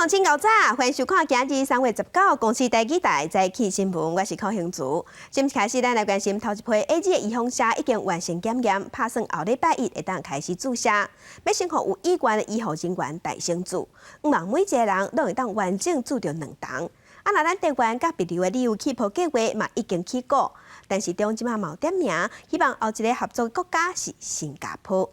眾請𠢕早，歡迎收看今日3月19公視第二台早起新聞，我是柯興祖。先開始，咱來關心頭一批 AZ 的預防射已經完成檢驗，拍算後禮拜一會當開始注射。欲先予有意願的醫護人員代先注，向望每一個人攏會當完整注著兩針。啊，若咱台灣佮帛琉的旅遊氣泡計畫嘛已經起鼓，陳時中這馬嘛有點名，希望後一个合作國家是新加坡。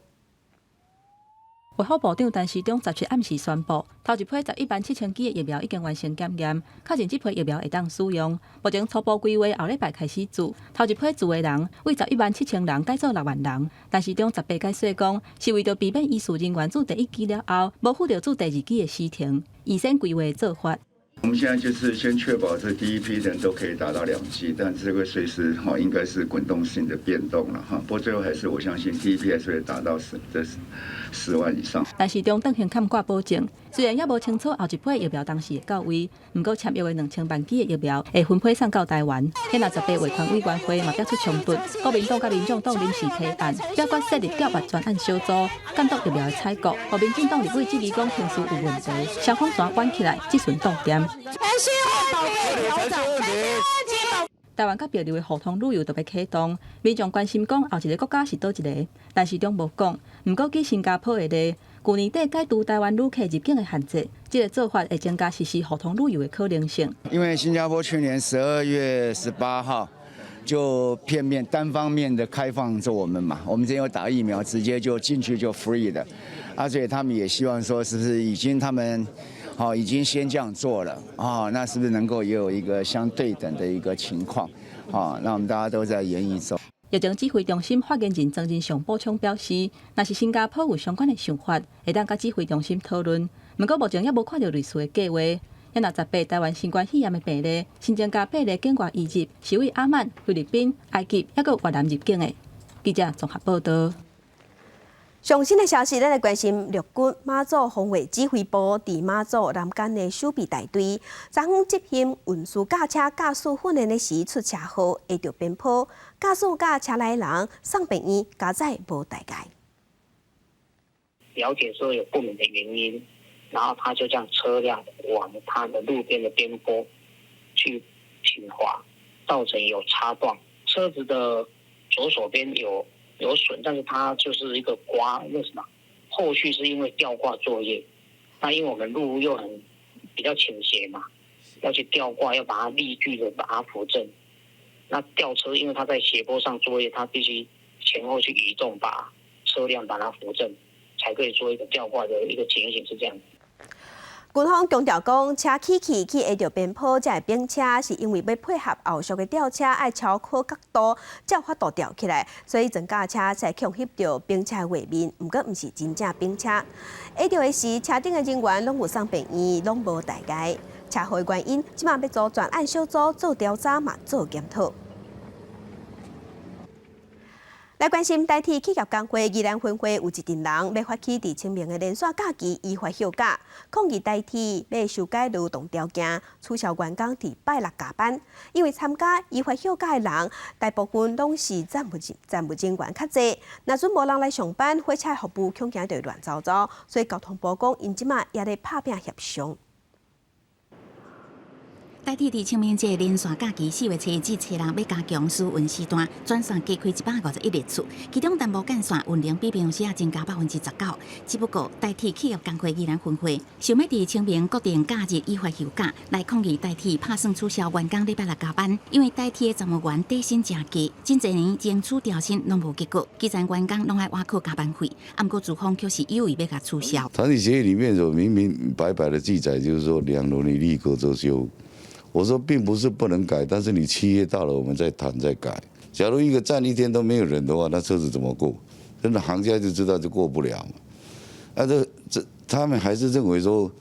衛福部長陳時中17暗時宣布，頭一批11萬7千劑的疫苗已經完成檢驗，確認這批疫苗會當使用。目前初步規劃後禮拜開始注，頭一批注的人為11萬7千人改做6萬人。陳時中18解釋講，是為著避免醫事人員注第一劑了後，無赴著注第二劑的時程，預先規劃做法。我們現在就是先確保這第一批人都可以打到兩劑，但這個隨時哈應該是滾動性的變動了哈。不過最後還是我相信第一批還是會達到10萬以上。陳時中當庭欠掛保證，雖然猶無清楚後一批疫苗當時會到位，毋過簽約的2000萬劑的疫苗會分批送到台灣。現在18維權委員會嘛表出衝突，國民黨佮民眾黨臨時提案，表決設立調閱專案小組監督疫苗的採購。予民進黨立委質疑講程序有問題，雙方旋關起來，這陣動點。台灣佮帛琉的互通旅遊特別啟動，民眾關心講後一个國家是佗一个，陳時中無講。毋過舉新加坡的例，舊年底解除台灣旅客入境的限制，這个做法會增加實施互通旅遊的可能性。因為新加坡去年12月18號就片面單方面的開放著我們嘛，我們這有打疫苗，直接就進去就 free 的，啊，所以他們也希望說，是不是已經他們。好，已經先這樣做了啊，那是不是能夠也有一個相對等的一個情況？啊，那我們大家都在研議中。疫情指揮中心發言人莊人祥補充表示，若是新加坡有相關的想法，會當佮指揮中心討論。毋過目前猶無看著類似的計劃。現在18台灣新冠肺炎的病例，新增加八例境外移入，是為阿曼、菲律賓、埃及抑閣越南入境的。記者綜合報道。上新的消息，咱來關心陸軍馬祖防衛指揮部佇馬祖南竿的守備大隊，昨昏執行運輸轎車駕駛訓練的時出車禍，下著邊坡，駕駛佮車內人送病院，佳哉無大礙。了解說有不明的原因，然後他就將車輛往他的路邊的邊坡去平滑，造成有擦撞，車子的左手邊有損，但是它就是一個刮，那什麼？後續是因為吊掛作業，那因為我們路又很比較傾斜嘛，要去吊掛，要把它力矩的把它扶正。那吊車因為它在斜坡上作業，它必須前後去移動，把車輛把它扶正，才可以做一個吊掛的一個情形，是這樣。軍方強調講，車起去去下著邊坡，才會冰車，是因為欲配合後續的吊車愛超好角度，才有法度吊起來，所以整架車才去翕著冰車的畫面。毋過毋是真正冰車。下著的時，車頂的人員攏有送病院，攏無大礙。車禍的原因，這馬欲組專案小組做調查嘛，做檢討。來關心台鐵企業工會宜蘭分會有一陣人欲發起佇清明的連續假期依法休假，抗議台鐵欲修改勞動條件，取消員工佇拜六加班。因為參加依法休假的人，大部分攏是站務人員較濟，若準無人來上班，火車服務恐驚就會亂糟糟。所以交通部講，𪜶這馬也咧拍拚協商。台鐵佇清明節連續假期4月初至初六欲加強疏運時段，全線加開151列次，其中南部幹線運能比平常時仔增加19%。只不過台鐵企業工會宜蘭分會想欲佇清明國定假日依法休假，來抗議台鐵拍算取消員工禮拜六加班，因為台鐵的站務員底薪誠低，真濟年爭取調薪攏無結果，基層員工攏愛倚靠加班費，毋過資方卻是有意欲共取消。團體協議裡面有明明白白的記載，就是說兩輪一例隔週休。我說並不是不能改，但是你契約到了，我們再談再改。假如一個站一天都沒有人的話，那車子怎麼過？真的行家就知道就過不了嘛。啊，這他們還是認為說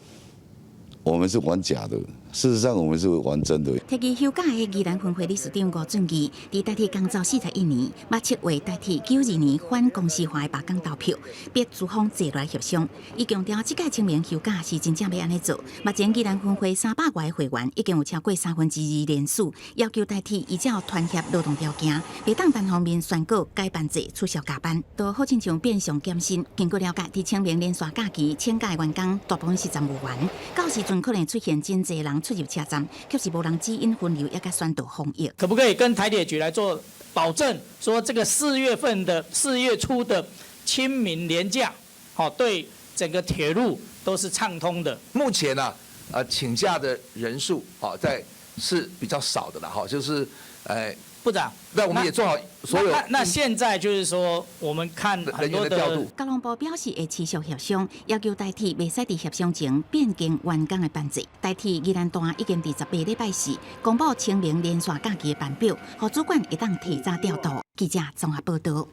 我們是玩假的。事實上，我們是玩真的。提議休假的宜蘭分會理事長吳俊義，佇台鐵工作41年，捌策劃台鐵92年反公司化的罷工投票，逼資方坐來協商。伊強調，這屆清明休假是真正欲按呢做。目前宜蘭分會300外個會員已經有超過2/3聯署，要求台鐵依照團協勞動條件，袂當單方面宣告改班制、取消加班，都好親像變相減薪。根據了解，佇清明連續假期請假的員工大部分是站務員，到時陣可能出現真濟人出入車站，卻是無人指引分流，抑佮宣導防疫。可不可以跟台鐵局來做保證，說這個4月份的4月初的清明連假，好，對整個鐵路都是暢通的。目前呢，請假的人數，好在是比較少的啦，哈，就是，部長，那我們也做好所有。那現在就是說，我們看很多的調度。交通部表示會持續協商，要求台鐵袂使佇協商前變更員工的班制。台鐵宜蘭段已經佇18禮拜四公布清明連續假期的班表，予主管會當提早調度。記者綜合報道。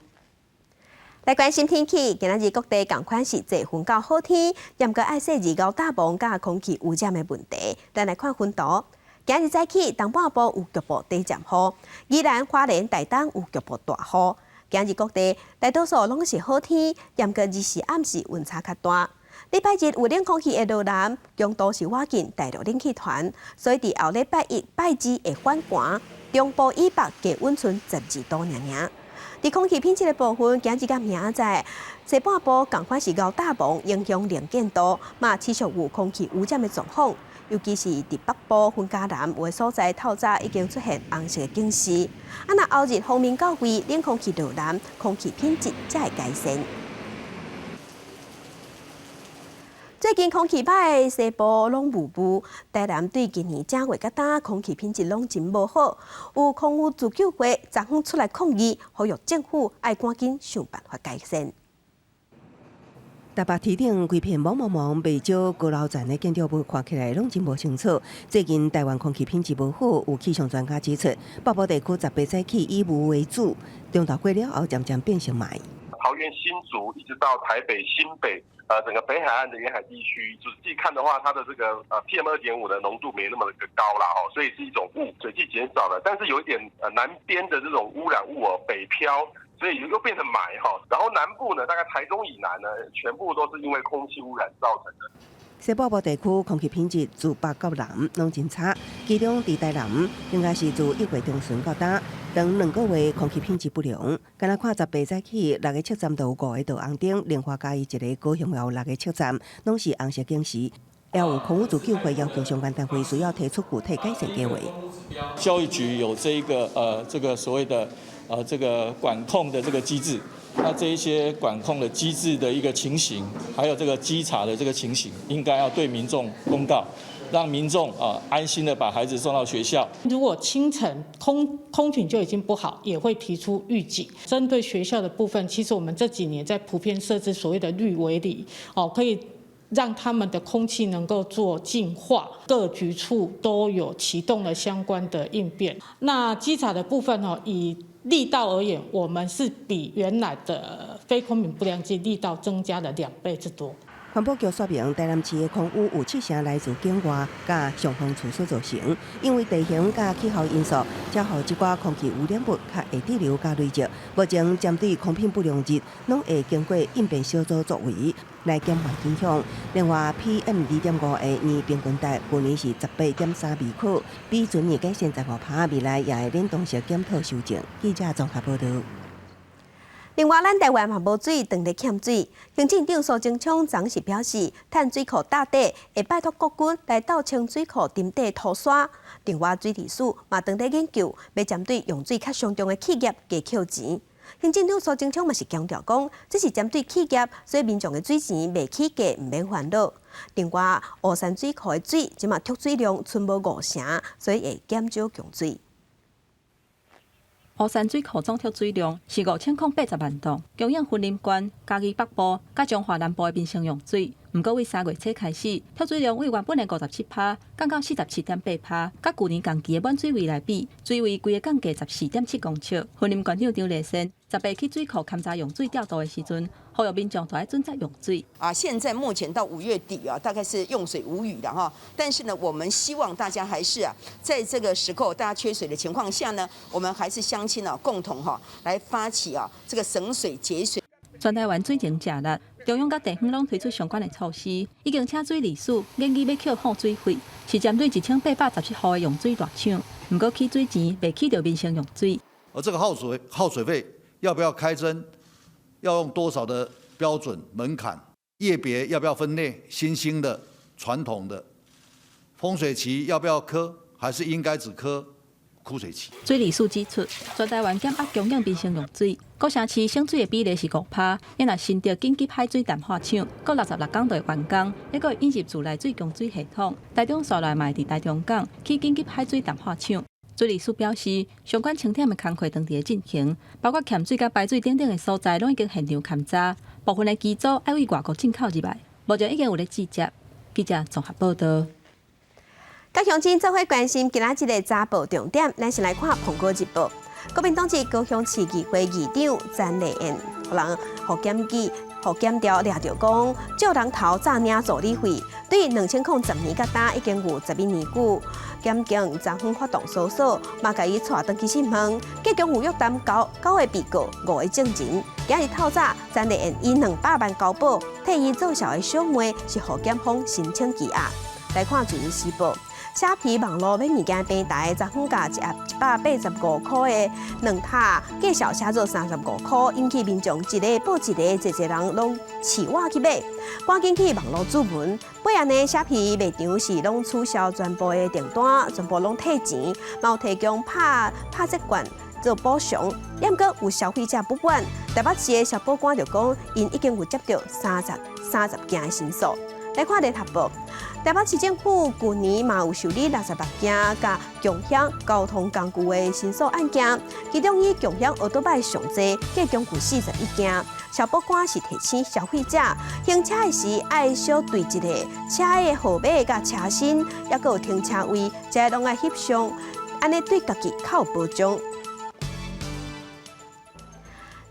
來關心天氣，今仔日各地仝款是濟雲到好天，毋過愛細膩𠢕搭霧佮空氣污染的問題。咱來看雲圖。今日早起，東半部有局部短暫雨，宜蘭、花蓮、台東有局部大雨。今日各地大多數攏是好天，毋過日時暗時溫差較大。禮拜日有冷空氣會落南，強度是倚近大陸冷氣團，所以佇後禮拜一、拜二會反寒，中部以北低溫賰12度爾爾。佇空氣品質的部分，今日佮明仔載西半部仝款是𠢕搭霧，影響能見度，嘛持續有空氣污染的狀況。尤其是佇北部、雲嘉南有的所在，透早已經出現紅色的警示。啊，若後日鋒面到位，冷空氣落南，空氣品質才會改善。最近空氣歹，西部攏霧霧，台南對今年正月到今空氣品質攏真無好，有空污自救會昨昏出來抗議，呼籲政府愛趕緊想辦法改善。台北天頂規片濛濛濛，袂少高樓層的建築物看起來攏真無清楚。最近台灣空氣品質無好，有氣象專家指出，北部地區18早起以霧為主，中晝過了後漸漸變成霾。桃園新竹一直到台北新北，整個北海岸的沿海地區，仔細看的話，它的這個PM 2.5的濃度沒那麼的高啦，哦，所以是一種霧，水汽減少了，但是有一點南邊的這種污染物哦北飄。所以又變成霾哈，然後南部呢，大概台中以南呢，全部都是因為空氣污染造成的。西北部地區空氣品質自北到南攏真差，其中佇台南應該是自1月中旬到今，長2個月空氣品質不良。敢若看18早起六个測站都有五个著紅燈，另外嘉義一个，高雄也有六个測站，攏是紅色警示。也有空污自救會要求相關單位需要提出具體改善計劃。教育局有這一個這個所謂的這個管控的這個機制，那這一些管控的機制的一個情形，還有這個稽查的這個情形，應該要對民眾公告，讓民眾啊安心的把孩子送到學校。如果清晨空品就已經不好，也會提出預警。針對學校的部分，其實我們這幾年在普遍設置所謂的綠圍籬，哦，可以讓他們的空氣能夠做淨化。各局處都有啟動了相關的應變。那稽查的部分哦，以力道而言，我們是比原來的非空品不良劑力道增加了2倍之多。環保局說明，台南市的空污有7成來自境外佮上風處所造成，因為地形佮氣候因素，才予這寡空氣污染物較會滯留佮累積。目前針對空品不良日，攏會經過應變小組作為來減緩影響。另外，PM 2.5的年平均值，去年是18.3微克，比前年改善15%，未來也會聯動式檢討修正。記者綜合報道。另外，咱台灣嘛無水，當咧欠水。行政長蘇貞昌昨時表示，趁水庫打底，會拜託國軍來鬥清水庫沉底塗沙。另外，水利署嘛當咧研究，欲針對用水較傷重的企業加扣錢。行政長蘇貞昌嘛是強調講，這是針對企業，所以民眾的水錢袂起價，毋免煩惱。另外，烏山水庫的水，這馬蓄水量賰無5成，所以會減少供水。烏山水庫總蓄水量是5080萬噸，供應雲林縣、嘉義北部、佮彰化南部的民生用水。毋過，為3月初開始，脫水量為原本的57趴降到47.8趴，佮舊年仝期的滿水位來比，水位規个降低14.7公尺。雲林縣長張麗善18去水庫勘查用水調度的時陣，呼籲民眾著愛準則用水。啊，現在目前到5月底啊，大概是用水無虞了哈。但是呢，我們希望大家還是啊，在這個時候大家缺水的情況下呢，我們還是鄉親啊，共同哈來發起啊這個省水節水。全台灣水情誠搦，中央佮地方攏推出相關的措施，已經請水利署研議欲扣放水費，是針對1817戶的用水大廠。毋過起水錢袂起著民生用水。而這個耗水費要不要開徵？要用多少的標準門檻？業別要不要分類？新興的、傳統的，豐水期要不要課？還是應該只課枯水期？水利署指出，全台灣減壓供應民生用水，各城市省水的比例是5趴。若新竹緊急海水淡化廠，閣66工就會完工，猶閣會引入自來水供水系統。台中紲來嘛會佇台中港起緊急海水淡化廠。水利署表示，相關清點的工課當佇咧進行，包括欠水佮排水等等的所在，攏已經現場勘查。部分的機組愛為外國進口入來，目前已經有咧集結。記者綜合報道。佮鄉親做伙關心今仔日的早報重點，咱先來看《蘋果日報》。國民黨籍高雄市議會議長詹麗燕，予人予檢舉、予檢調掠著講，借人頭詐領助理費，對2010年到今已經有11年久。檢警昨昏發動搜索，嘛共伊帶轉去訊問，結果有約談九個被告，五個證人。今日透早，詹麗燕以200萬交保，替伊做潲的小妹是予檢方申請羈押。來看《自由時報》。蝦皮網路買物件平台，昨昏共一盒185塊的卵塔介紹寫做35塊，引起民眾一个報一个，濟濟人攏飼活去買，趕緊去網路注文。尾仔呢，蝦皮賣場是攏取消全部的訂單，全部攏退錢，嘛有提供拍拍折券做補償。毋過有消費者不滿，台北市的消保官就講，𪜶已經有接著30件的申訴。來看聯合報，台北市政府舊年嘛有受理66件佮共享交通工具的申訴案件，其中以共享歐多拜上濟，計共有41件。消保官是提醒消費者，行車的時愛小對一下車的號碼佮車身，猶閣有停車位，這攏愛翕相，按呢對家己較有保障。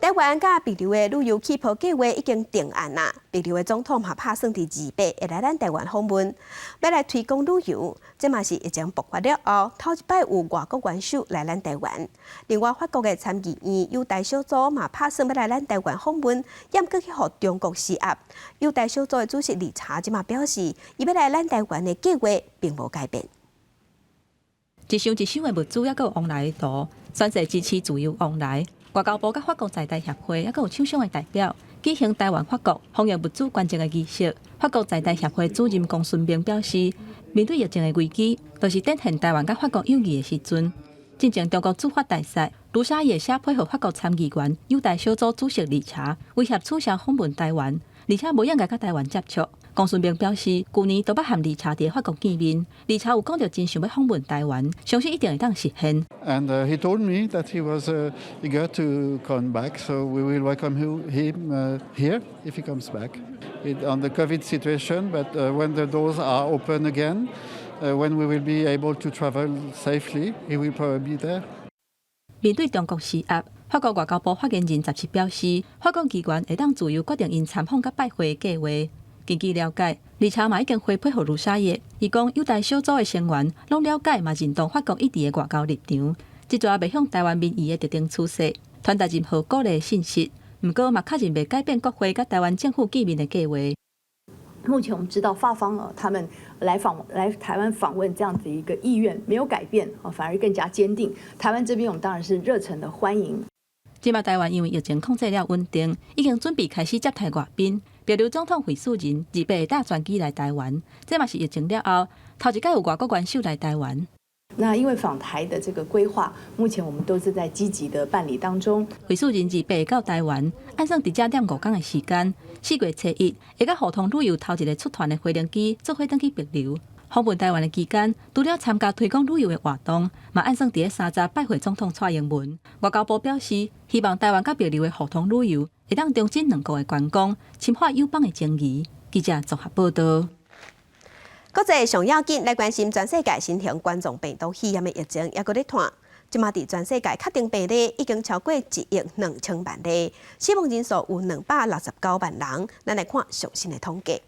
台灣佮帛琉的旅遊氣泡計畫已經定案啦。帛琉的總統嘛拍算佇2月會來咱台灣訪問，欲來推廣旅遊。這嘛是疫情爆發了後，頭一擺有外國元首來咱台灣。另外，法國的參議院友台小組嘛拍算欲來咱台灣訪問，毋過去予中國施壓。友台小組的主席理查這馬表示，伊欲來咱台灣的計劃並無改變。一箱一箱的物資，猶閣有往來的圖，宣示支持自由往來。外交部佮法國在台協會，猶閣有廠商的代表舉行台灣法國防疫物資捐贈的儀式。法國在台協會主任龔順明表示，面對疫情的危機，就是展現台灣佮法國友誼的時陣。進前中國駐法大使盧沙野寫批予法國參議員友台小組主席理查，威脅取消訪問台灣，而且無應該佮台灣接觸。龔順明表示，舊年都捌和理查佇法國見面，理查有講著真想欲訪問台灣，相信一定會當實現。 And he told me that he was eager to come back, so we will welcome him here if he comes back. On the COVID situation, but when the doors are open again, when we will be able to travel safely, he will probably be there. 面對中國施壓，法國外交部發言人17表示，法國議員會當自由決定𪜶參訪佮拜會的計劃。根據了解，理查嘛已經回批予盧沙野，伊講友台小組的成員攏了解嘛認同法國一致的外交立場，這逝袂向台灣民意的特定趨勢傳達任何鼓勵的信息。毋過嘛確認袂改變國會佮台灣政府見面的計劃。目前我們知道法方啊，他們來訪來台灣訪問這樣子一個意願沒有改變啊，反而更加堅定。台灣這邊我們當然是熱誠的歡迎。這馬台灣因為疫情控制了穩定，已經準備開始接待外賓。帛琉總統惠恕仁28會搭專機來台灣，這嘛是疫情了後頭一擺有外國元首來台灣。那因為訪台的這個規劃，目前我們都是在積極的辦理當中。惠恕仁28會到台灣，按算佇遮踮5工的時間，4月初1會佮互通旅遊頭一个出團的飛行機做伙轉去帛琉。訪問台灣的期間，除了參加推廣旅遊的活動，嘛按算佇咧30拜會總統蔡英文。外交部表示，希望台灣佮帛琉的互通旅遊會當重振兩國的觀光，深化友邦的情誼。記者綜合報道。國際上要緊來關心全世界新型冠狀病毒肺炎的疫情，猶閣咧湠。這馬佇全世界確診病例已經超過1億2000萬例，死亡人數有269萬人。咱來看上新的統計，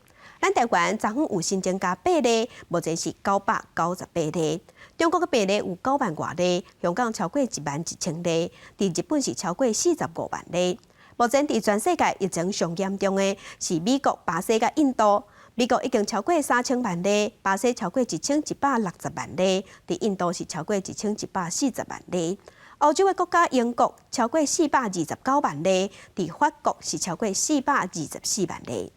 咱台灣昨昏有新增加八例，目前是998例。中國的病例有9萬外例，香港超過1萬1000例，佇日本是超過45萬例。目前佇全世界疫情上嚴重的是美國、巴西佮印度。美國已經超過3000萬例，巴西超過1160萬例，佇印度是超過1140萬例。歐洲的國家英國超過429萬例，佇法國是超過424萬例。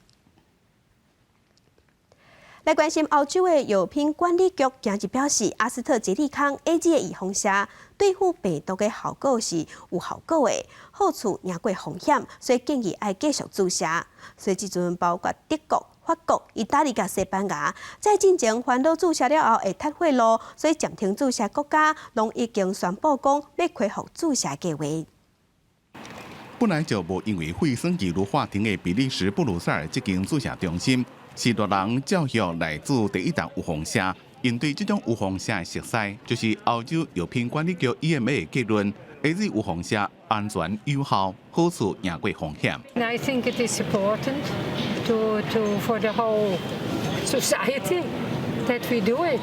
來關心歐洲的藥品管理局今日表示，阿斯特捷利康 AZ 的預防射對付病毒的效果是有效果的，好處贏過風險，所以建議愛繼續注射。所以這陣包括德國、法國、意大利佮西班牙，在進前煩惱注射了後會脫血路，所以暫停注射國家攏已經宣布講欲恢復注射計劃。本來就無因為血栓記錄喊停的比利時布魯塞爾這間注射中心，是予人照約來注第一針預防射。𪜶對這種預防射的熟悉，就是歐洲藥品管理局 EMA 結論，AZ 預防射安全有效，好處贏過風險。 I think it is important to for the whole society that we do it.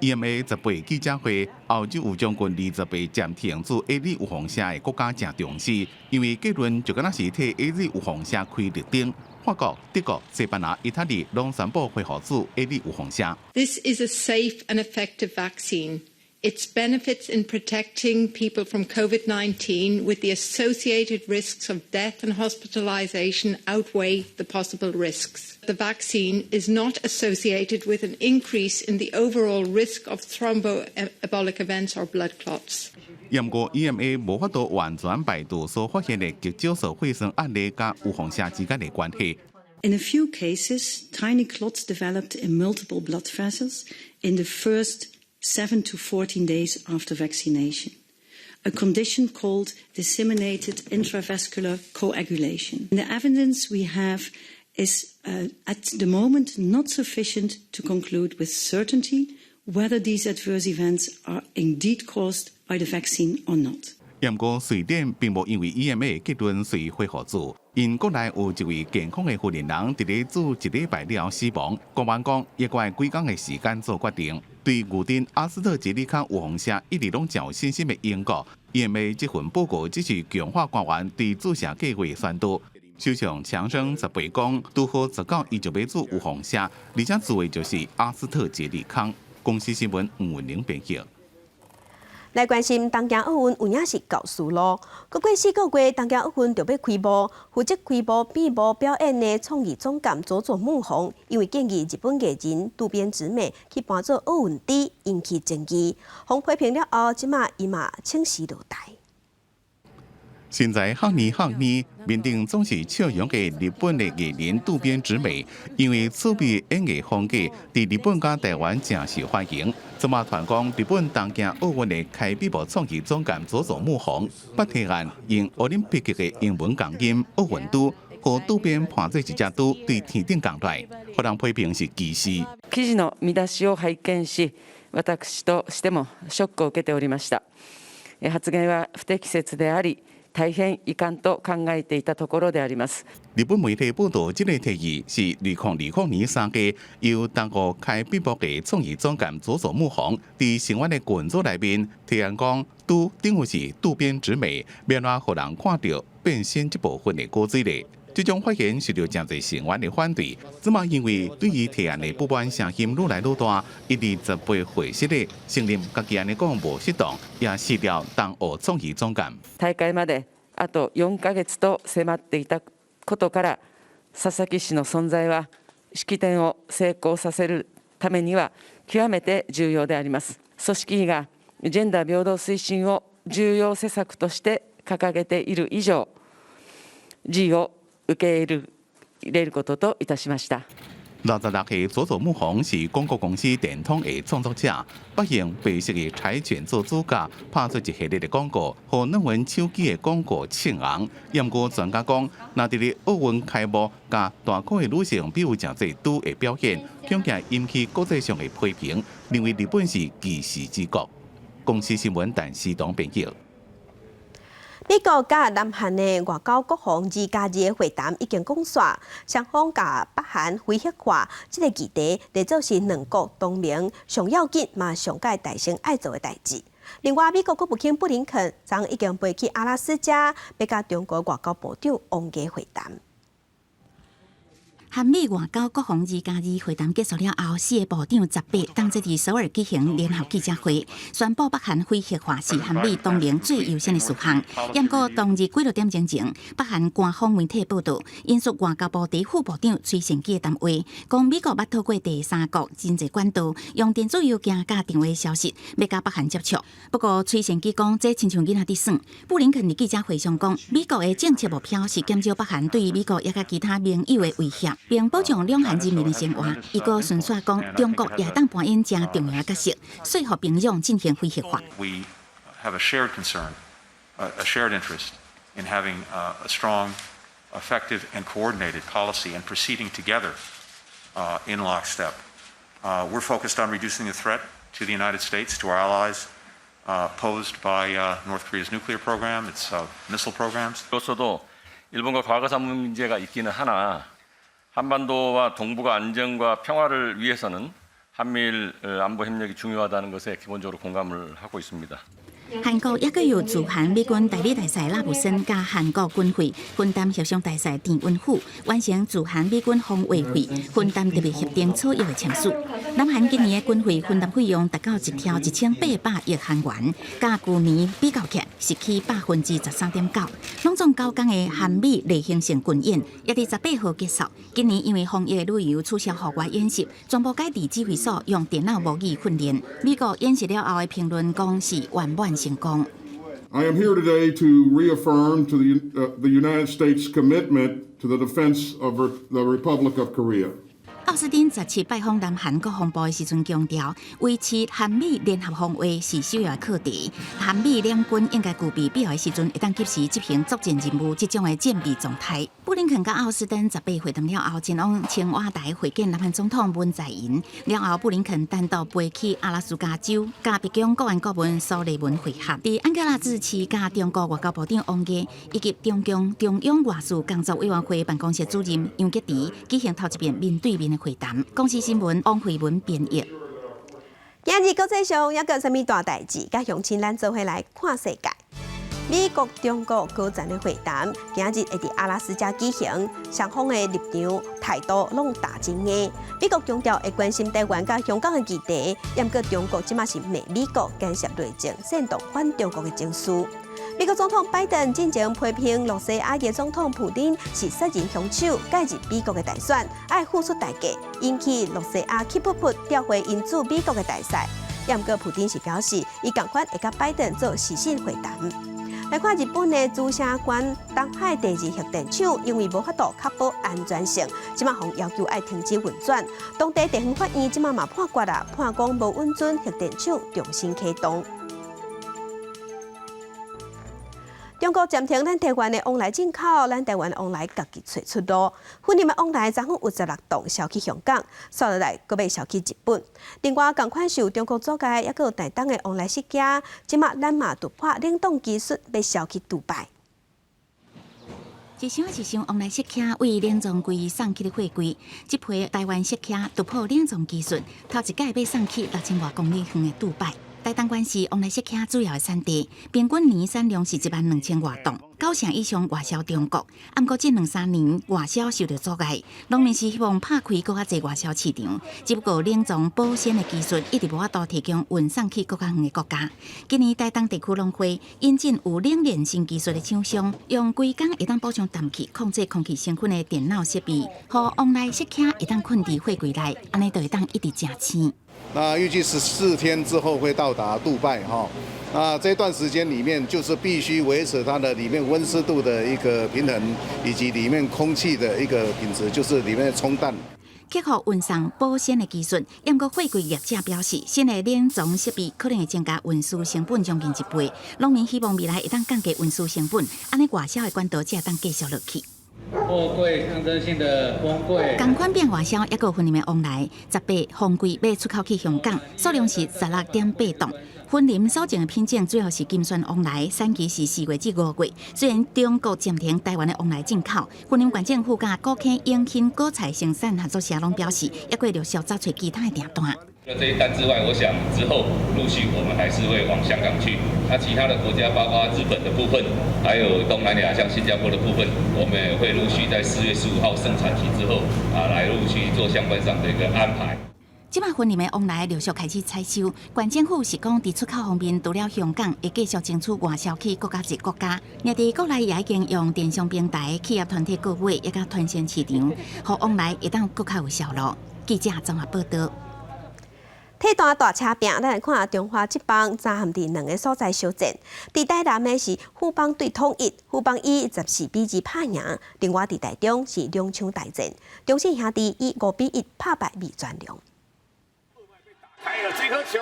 EMA 18記者會，歐洲有將近20個暫停注 AZ 預防射的國家誠重視，因為結論就敢若是替 AZ 預防射開綠燈。法國、德國、西班牙、意大利攏宣布恢復注 AZ 預防射。 This is a safe and effective vaccine. Its benefits in protecting people from COVID-19 with the associated risks of death and hospitalization outweigh the possible risks. The vaccine is not associated with an increase in the overall risk of thromboembolic events or blood clots. 毋過 EMA 無法度完全排除所發現的極少數血栓案例佮預防射之間的關係。 In a few cases, tiny clots developed in multiple blood vessels in the first 7 to 14 days after vaccination, a condition called disseminated intravascular coagulation. The evidence we have is at the moment not sufficient to conclude with certainty whether these adverse events are indeed caused by the vaccine or not. 毋過瑞典並無因為 EMA 結論隨恢復注，𪜶國內有一位健康的婦人佇咧注一禮拜了後死亡。官員講，猶閣愛幾工的時間做決定。對預訂阿斯特捷利康預防射一直攏誠有信心的英國，EMA 這份報告只是強化官員對注射計劃宣導。首相強生18講，拄好19伊就欲注預防射，而且注的就是阿斯特捷利康。公視新聞吳文玲編譯。來關心東京奧運有影是到輸囉，閣過4個月，東京奧運就欲開幕。負責開幕閉幕表演的創意總監佐佐木宏，因為建議日本藝人渡邊直美去扮做奧運豬，引起爭議。予批評了後，這馬伊嘛請辭落台。身材黑膩黑膩，面頂總是笑容的日本的藝人渡邊直美，因為趣味演藝風格，佇日本佮台灣誠受歡迎。這馬傳講，日本東京奧運的開閉幕創意總監佐佐木宏，捌提案用奧林匹克的英文共音奧運豬，予渡邊扮做一隻豬對天頂降來，予人批評是歧視。記事の見出しを拝見し、私としてもショックを受けておりました。発言は不適切であり、大変遺憾と考えていたところであります。日本媒體報道，這個提議是2020年3月由東奧開閉幕的創意總監佐佐木宏佇成員的群組內面提案講，豬等於是渡邊直美，欲按怎予人看著變身這部分的古錐咧。這種發言受著誠濟成員的反對，這馬因為對伊提案的不滿聲音愈來愈大，伊佇18會室裡承認家己按呢講無適當，也辭掉東奧創意總監。大會まであと4か月と迫っていたことから、佐々木氏の存在は式典を成功させるためには極めて重要であります。組織委がジェンダー平等推進を重要施策として掲げている以上、辞意を受け入れることといたしました。66歲佐佐木宏是廣告公司電通的創作者，捌用白色的柴犬做主角，拍出一系列的廣告，予兩份手機的廣告衝紅。毋過專家講，若佇咧奧運開幕，佮大箍的女性比有誠濟拄的表現，恐驚引起國際上的批評，認為日本是歧視之國。公視新聞陳思東編譯。美國佮南韓的外交國防2加2的會談已經講煞，雙方共北韓非核化這个議題，列做是兩國同盟上要緊嘛上蓋大先愛做的代誌。另外，美國國務卿布林肯昨已經飛去阿拉斯加，欲佮中國外交部長王毅會談。韓美外交國防2加2會談結束了後，四个部長18當佇首爾舉行聯合記者會，宣布北韓非核化是韓美同盟最優先的事項。毋過當日幾落點鐘前，北韓官方媒體報道，引述外交部第副部長崔善姬的談話，講美國捌透過第三國真濟管道，用電子郵件佮電話消息，欲佮北韓接觸。不過崔善姬講，這親像囡仔佇耍。布林肯佇記者會上講，美國的政策目標是減少北韓對美國抑佮其他盟友的威脅，並保障兩韓人民的生活。伊閣順紲講，中國也當扮演誠重要的角色，說服平壤進行非核化。 We have a shared concern, a shared interest in having a strong, effective, and coordinated policy and proceeding together in lockstep. We're focused on reducing the threat to the United States, to our allies, posed by North Korea's nuclear program, its missile programs. 로서도 일본과 과거사 문제가 있기는 하나 한반도와 동북아 안정과 평화를 위해서는 한미일 안보 협력이 중요하다는 것에 기본적으로 공감을 하고 있습니다. 韓國抑閣有駐韓美軍代理大使拉布森佮韓國軍費分擔協商大使田雲富完成駐韓美軍防衛費分擔特別協定草約的簽署。南韓今年的軍費分擔費用達到一兆1800億韓元，佮舊年比較起來是起13.9%。攏總9工的韓美例行性軍演也佇18號結束。今年因為防疫的理由取消戶外演習，全部改佇指揮所用電腦模擬訓練。美國演習了後的評論講是圓滿成功。 I am here today to reaffirm to the United States' commitment to the defense of the Republic of Korea. 奧斯汀17拜訪南韓國防部的時陣強調，維持韓美聯合防衛是首要的課題。韓美兩軍應該具備必要的時陣，會當及時執行作戰任務這種的戰備狀態。布林肯佮奧斯汀18會談了後，前往青瓦台會見南韓總統文在寅。了後，布林肯單獨飛去阿拉斯加州，佮白宮國安顧問蘇利文會合。佇安克拉治市佮中國外交部長王毅以及中共中央外事工作委員會辦公室主任楊潔篪舉行頭一遍面對面的會談。公視新聞王慧文編譯。今日國際上猶閣有啥物大代誌？佮鄉親咱做伙來看世界。美國、中國高層的會談，今日會佇阿拉斯加舉行，雙方的立場態度攏打真硬。美國強調會關心台灣佮香港的議題，毋過中國這馬是罵美國干涉內政，煽動反中國的情緒。美國總統拜登進前批評羅西亞的總統普丁是殺人兇手，介入美國的大選，愛付出代價，引起羅西亞氣噗噗調回𪜶駐美國的大使。毋過普丁是表示，伊仝款會佮拜登做視訊會談。來看日本的沖繩縣東海第二核電廠，因為無法度確保安全性，這馬予要求愛停止運轉。當地地方法院這馬嘛判決啦，判講無允准核電廠重新啟動。中國暫停咱台灣的往來進口，咱台灣的往來家己揣出路。芬林的往來昨昏有16棟銷去香港，紲落來閣欲銷去日本。另外，仝款受中國阻礙，猶閣有台東的往來釋迦，這馬咱嘛突破冷凍技術，欲銷去杜拜。一箱一箱往來釋迦為冷藏櫃送去的貨櫃，這批台灣釋迦突破冷藏技術，頭一擺欲送去6000外公里遠的杜拜。台東縣是往來釋迦主要的產地，平均年產量是1萬2千外噸，九成以上外銷中國。毋過這兩三年外銷受到阻礙，農民是希望拍開閣較濟外銷市場，只不過冷藏保鮮的技術一直無法度提供運送去閣較遠的國家。今年台東地區農會引進有冷鏈新技術的廠商，用規工會當補充氮氣、控制空氣成分的電腦設備，予往來釋迦會當睏佇貨櫃內，按呢就會當一直誠鮮。那預計14天之後會到達杜拜哈，那這段時間裡面就是必須維持它的裡面溫濕度的一個平衡，以及裡面空氣的一個品質，就是裡面充氮。克服運送保鮮的技術。毋過貨櫃業者表示，新的冷藏設備可能會增加運輸成本將近一倍。農民希望未來會當降低運輸成本，按呢外銷的管道才會當繼續落去。貨櫃象徵性的封櫃，仝款變外銷，抑閣有雲林的往來，18封櫃欲出口去香港，數量是16.8噸。雲林所種的品種主要是金萱往來，產期是4月至5月。雖然中國暫停台灣的往來進口，雲林縣政府佮古坑永興果菜生產合作社攏表示，抑閣陸續找揣其他的訂單。除了這一單之外，我想之後陸續我們還是會往香港去。那其他的國家，包括日本的部分，還有東南亞像新加坡的部分，我們也會陸續在4月15號盛產期之後啊，來陸續做相關上的一個安排。這擺雲林的往來陸續開始採收，縣政府是講，佇出口方面，除了香港，會繼續爭取外銷去閣較濟國家。而佇國內也已經用電商平台、企業團體購買，抑佮團線市場，予往來會當閣較有銷路。記者綜合報導。替單大車拼，咱來看中華職棒昨暗佇兩个所在相戰。佇台南的是富邦對統一，富邦以14比2拍贏；另外佇台中是兩場大戰，中信兄弟以5比1拍敗味全龍。開了這顆球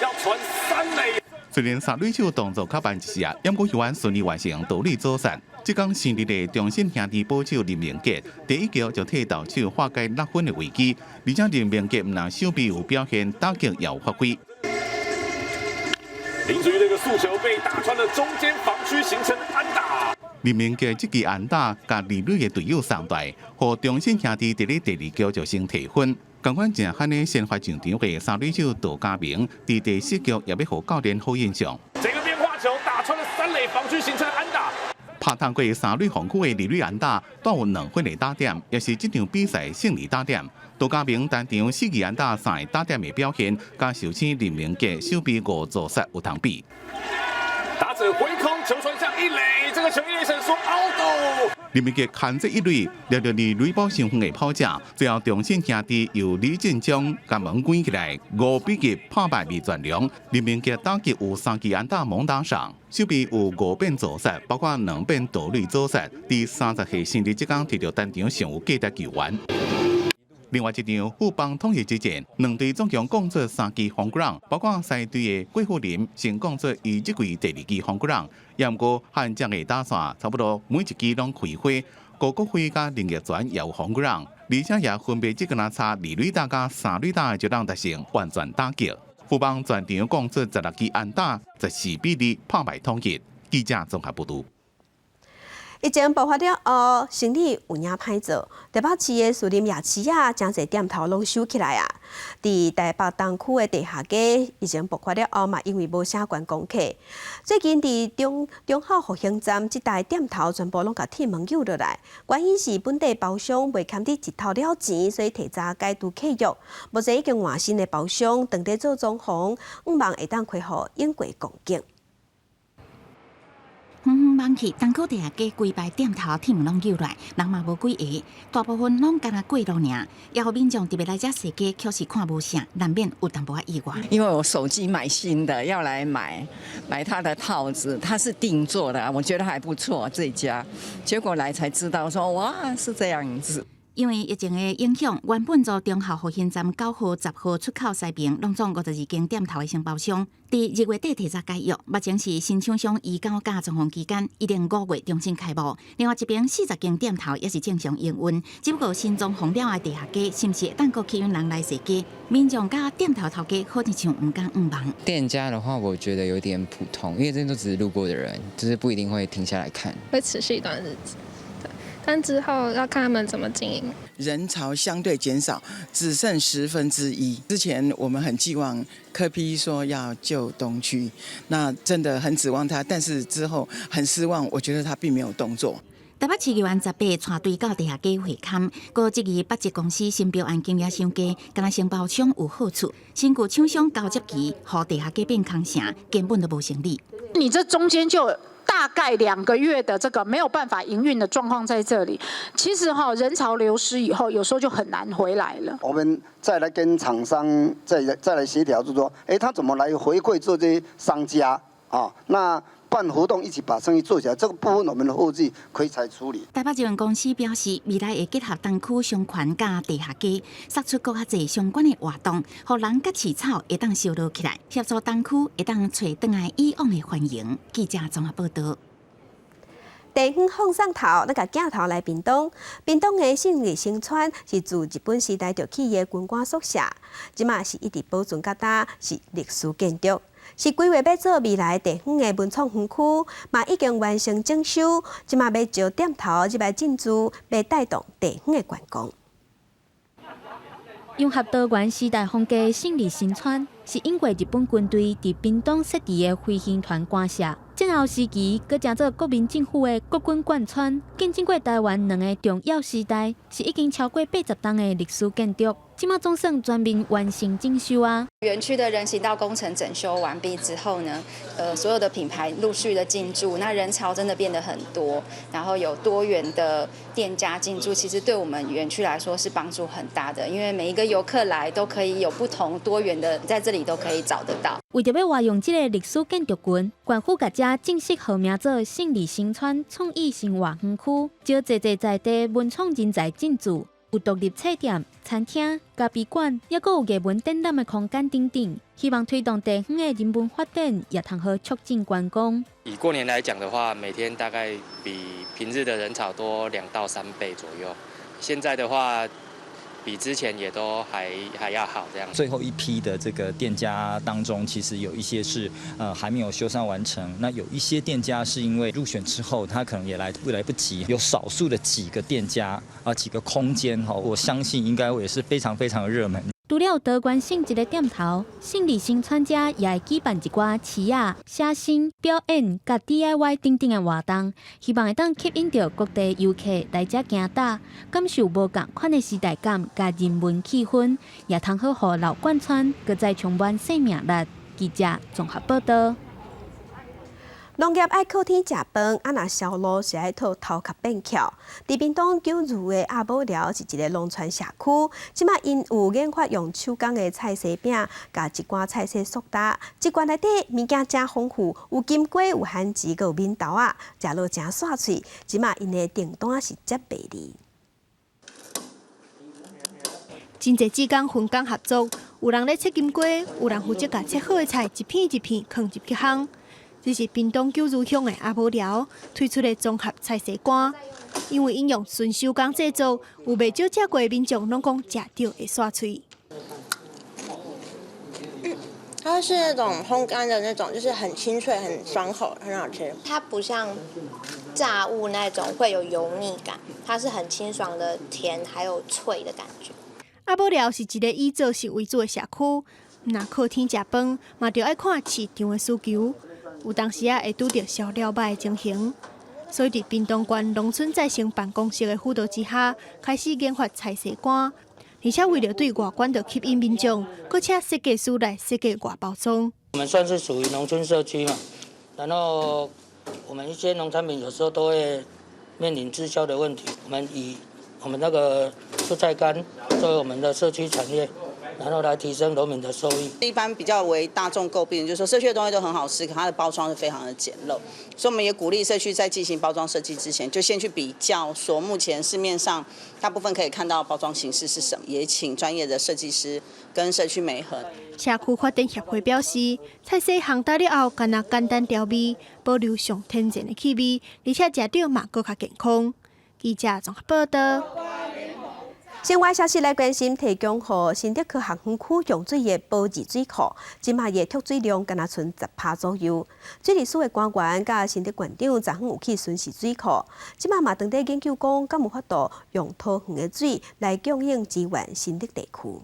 要傳三壘。雖然三壘手動作較慢一些，毋過猶原順利完成盜壘阻殺。這工新日的中信兄弟捕手林明傑第一局就替投手化解落分的危機，而且林明傑毋但守備有表現，打擊也有發揮。林子妤這個速球被打穿了中間防區，形成安打。林明傑這支安打，共二壘的隊友送大，予中信兄弟佇咧第二局就先提分。仝款誠悍的先發上場的三壘手杜家明，佇第四局也欲予教練好印象。這個變化球打穿了三壘防區，形成安打。拍通過三壘防區的二壘安打，帶有2分的打點，也是這場比賽勝利打點。杜家明單場四支安打三個打點的表現，佮壽星林明傑守備五助殺有通比。打者回空球傳向一壘，這個球一壘審說 out。林明傑牽制一壘，掠著二壘保傷遠的跑者，最後中信兄弟由李進忠共門關起來，5比1拍敗味全龍。林明傑打擊有三支安打猛打賞，守備有五遍助殺，包括兩遍盜壘阻殺。佇30歲生日這工摕著單場上有價值球員。另外一場富邦統一之戰，兩隊總共貢出三支轟 ground，包括獅隊的郭富林先貢出伊這季第二支轟 ground，也毋過悍將的打線差不多每一支攏開花，高國輝佮林奕全也有轟 ground，而且也分別只敢若差二壘打佮三壘打就當達成完全打擊。富邦全場貢出16支安打，14比2拍敗統一。記者綜合報導。疫情爆發了後，生理有影歹做。台北市的士林夜市啊，誠濟店頭攏收起來啊。佇台北東區的地下街，疫情爆發了後嘛，因為無啥觀光客。最近佇忠忠孝復興站這帶店頭全部攏共鐵門扭落來，原因是本地包商袂堪得一頭了錢，所以提早解除契約。目前已經換新的包商，正佇做裝潢，向望會當恢復往過光景。遠遠望去，東區地下街規排店頭鐵門攏扭來，人嘛無幾个，大部分攏干焦過路爾。也予民眾特別來遮踅街，確實看無啥，難免有淡薄仔意外。因為我手機買新的，要來買買它的套子，它是定做的，我覺得還不錯這家。結果來才知道說，哇，是這樣子。因為疫情的影響，原本做忠孝復興站9號、10號出口西爿，攏總52間店頭的承包商，佇2月底提早解約。目前是新廠商移交佮裝潢期間，預定5月重新開幕。另外一邊40間店頭也是正常營運，只不過新裝潢了的地下街，是毋是會當閣吸引人來踅街？民眾佮店頭頭家好親像毋敢向望。店家的話，我覺得有點普通，因為這都只是路過的人，就是不一定會停下來看。會持續一段日子。但之後要看他們怎麼經營。人潮相對減少，只剩1/10。之前我們很寄望柯 P 說要救東區，那真的很指望他，但是之後很失望，我覺得他並沒有動作。台北市議員十八帶隊到地下街會勘，閣質疑北捷公司新標案金額傷低，干焦承包商有好處，新舊廠商交接期，予地下街變空城，根本都無成立。你這中間就大概2個月的這個沒有辦法營運的狀況在這裡，其實哈人潮流失以後，有時候就很難回來了。我們再來跟廠商再來協調，就是說，哎，他怎麼來回饋這些商家啊？那辦活動，一起把生意做起來，這個部分我們的後續可以再處理。台北捷運公司表示，未來會結合東區商圈佮地下街，釋出閣較濟相關的活動，予人佮飼草會當燒熱起來，協助東區會當揣轉來以往的繁榮。記者綜合報道。地方放送頭，咱共鏡頭來屏東。屏東的勝利新村是自日本時代就起的軍官宿舍，這馬是一直保存到今，是歷史建築，是規劃欲做未來地方的文創園區，嘛已經完成整修，這馬欲招店頭入來進駐，欲帶動地方的觀光。融合多元時代風格的勝利新村，是英國日本軍隊佇屏東設置的飛行團官舍。戰後時期，閣成做國民政府的國軍貫村，見證過台灣兩个重要時代，是已經超過80冬的歷史建築。這馬總算全面完成整修啊！園區的人行道工程整修完畢之後呢，所有的品牌陸續的進駐，那人潮真的變得很多，然後有多元的店家進駐，其實對我們園區來說是幫助很大的，因為每一個遊客來都可以有不同多元的，在這裡都可以找得到。為著欲活用這個歷史建築群，縣府共遮正式號名做勝利新村創意生活園區，招濟濟在地文創人才進駐，有獨立冊店、餐廳、咖啡館，抑閣有藝文展覽的空間等等，希望推動地方的人文發展，也通好促進觀光。以過年來講的話，每天大概比平日的人潮多2到3倍左右。現在的話，比之前也都還要好這樣。最後一批的這個店家當中，其實有一些是還沒有修繕完成，那有一些店家是因為入選之後，他可能也來不及。有少數的幾個店家啊，幾個空間哈，我相信應該也是非常非常熱門。除了多元性質的店頭，勝利新村遮也會舉辦一寡市仔、寫生、表演、佮 DIY 等等的活動，希望會當吸引著各地遊客來遮行踏，感受無仝款的時代感佮人文氣氛，也通好予老貫村閣再充滿生命力。記者綜合報道。農業愛靠天食飯，啊若銷路是愛靠頭殼變巧。佇屏東九如的鴨母寮是一个農村社區，這馬𪜶有研發用手工的菜絲餅，佮一寡菜色速搭，一罐內底物件誠豐富，有金瓜、有番薯、閣有扁豆仔，食落誠煞喙。這馬𪜶的訂單是接袂離。真濟志工分工合作，有人咧切金瓜，有人負責共切好的菜一片一片囥入去烘。這是屏東九如鄉的鴨母寮推出的綜合菜絲乾，因為𪜶用純手工製作，有袂少食過的民眾攏講食著會煞喙。它是那種烘乾的那種，就是很清脆、很爽口，很好吃。它不像炸物那種會有油膩感，它是很清爽的甜，還有脆的感覺。鴨母寮是一个以做食為主的社區，毋若靠天食飯，嘛著愛看市場的需求。有當時仔會拄著銷量䆀的情形，所以佇屏東縣農村再生辦公室的輔導之下，開始研發菜絲乾，而且為著對外管道吸引民眾，閣請設計師來設計外包裝。我們算是屬於農村社區嘛，然後我們一些農產品有時候都會面臨滯銷的問題，我們以我們那個蔬菜乾作為我們的社區產業。然後來提升農民的收益。一般比較為大眾詬病，就是說社區的東西都很好吃，可它的包裝是非常的簡陋。所以我們也鼓勵社區在進行包裝設計之前，就先去比較，說目前市面上大部分可以看到包裝形式是什麼，也請專業的設計師跟社區媒合。社區發展協會表示，菜絲烘焦了後，干焦簡單調味，保留上天然的氣味，而且食著嘛閣較健康。記者綜合報道。新聞消息來關心，提供予新竹科學園區用水的保二水庫，這馬的蓄水量干焦賰10%左右。水利署的官員佮新竹縣長昨昏有去巡視水庫，這馬嘛正佇研究講，敢有法度用桃園的水來供應支援新竹地區。